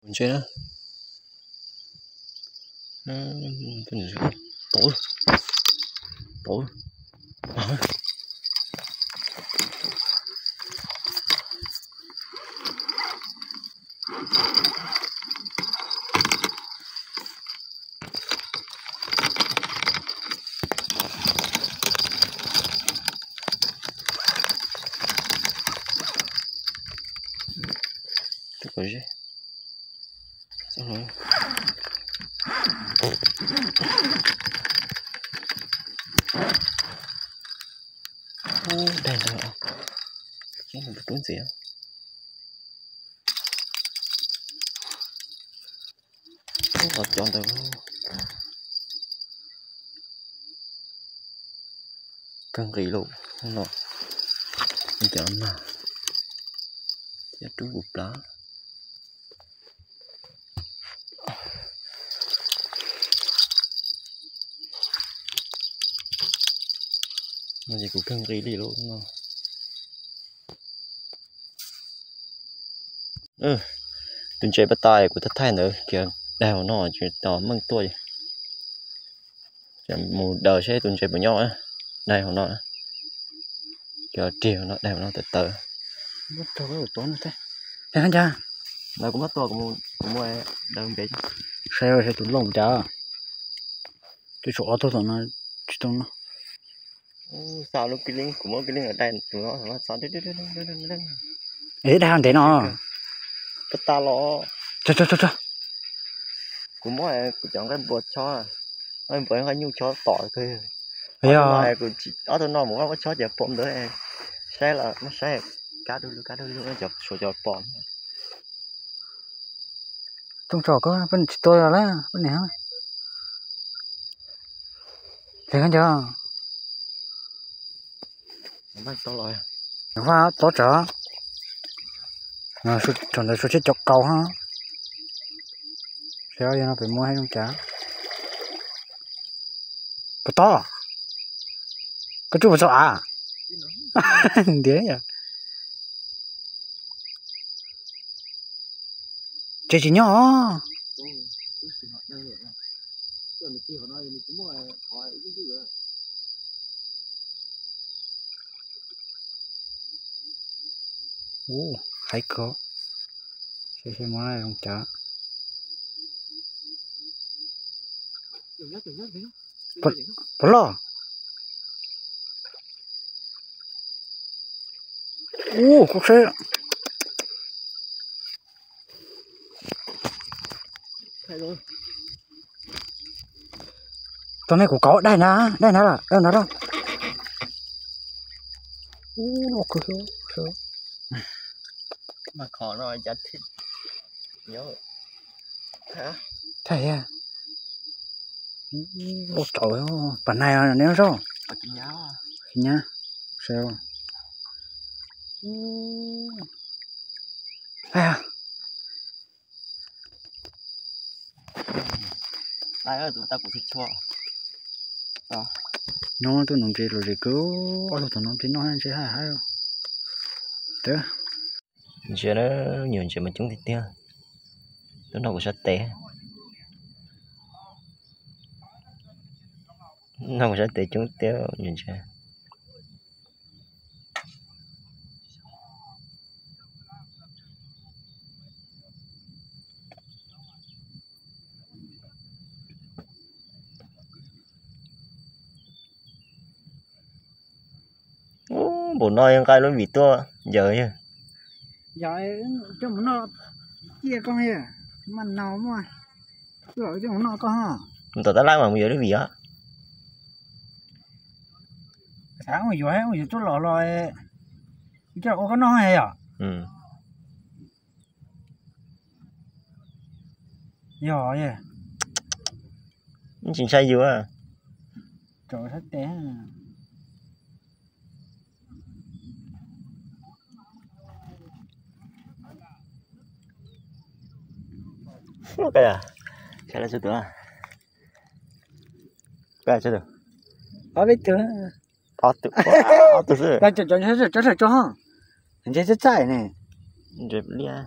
Tus ntses na. Tod, tod. Daig ntawd, rub ntxiv. Los cov ntawd kawg nqis lawm no, cov no thiab rub kuv plab. No ces kuv kawg nqis li lawm no. Tus ntses pas tas kuv thaij thaij ntawd kiag, daig hauv no ces tos meej tuaj. Mus daws seb tus ntses puas nyob, daig hauv no. Cov rig hauv no, daig hauv no tawv tawv. Ntawd kuv muab tua, kuv mus daws npe. Saib tus loj cas. Twb tshuav ob tug tom no tsis tau no. Xa lub kis lib, kuv muab kis lib daig tus no txog. Es daig ntev no. Pas tas los. Kuv muab kuv cov nqaij npua chob, nqaij npua nqaij nyuj chob tom kawg. Yog kuv ob tug no mus muab chob cov pom ntawd, saib los muab saib, kab du lug kab du lug cov suav cov pom. Tooj tso koj peb tsis tua lawm peb niam. Hle koj nco. Vaj tob tsam. Thaum ntawd suav tsheb cov qau ha. Saib yog no pem muab hais zoo cas. Puas tob? Koj tsuj puas txog av? Ntiav yom. Tsev tsis nyob os. Ub, haib kawg. Seb seb muab zoo cas. Puas loj? Ub, kuv seb. Tau nej kuv kauv daig na, daig na lawm, daig na lawm. Ub, kawg. Mas qhov no cas thiaj nyob. Thaij, ua tsaus pas nais neb zoj. Tsis nyab, seb. Nyob tuaj nov ntses lom zem kawg, ob tug tom no ntses noj ntses haj hab. Tawb. Ntsia na, nyuam ntses mas coob tiag tiag. Tuaj noj kuv sab tes. Noj kuv sab tes coob tiag nyuam ntses. Ub, npaum no yog nqa lub vim tuaj yawm yog. Yog coj mus noj, cia koj, maj nau muaj, coj mus noj koj. Mus tom tab laj mas mus yuav lub vim os. Xav mus yuav, mus yuav tuaj los los, coj los ua koj noj yom. Yog, tsis ntshai yus. Ob peb tug. Ob tug xwb. Cov txaij txaij ne. Ntses liab.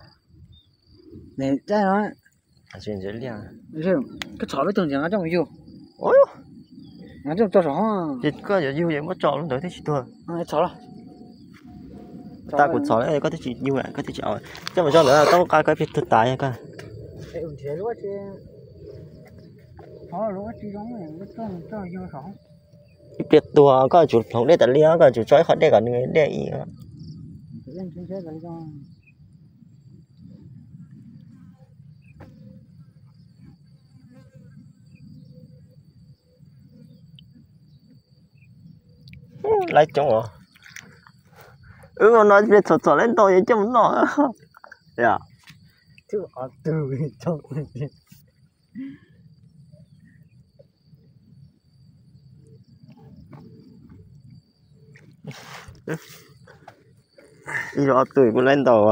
Koj txhom peb tug ntxiv nqa coj mus yug. Nqa coj mus tso saum hoob. Ces koj yuav yug es muab tso lub ntawd twb tsis tuag. Txhom los. Tag kuv txhom koj twb tsis yug, koj twb tsis, coj mus tso ntawd tau qa koj ib pliag tuag tas koj. Ib pliag tuag koj tsum hloov dej tas li, koj tsum tso ib qho dej kom nws dej ib. Laiv coob os. Wb ua no ib pliag txhom txhom laiv ntau yuav coj mus noj. Ib zaug ob tug kuj laiv ntau.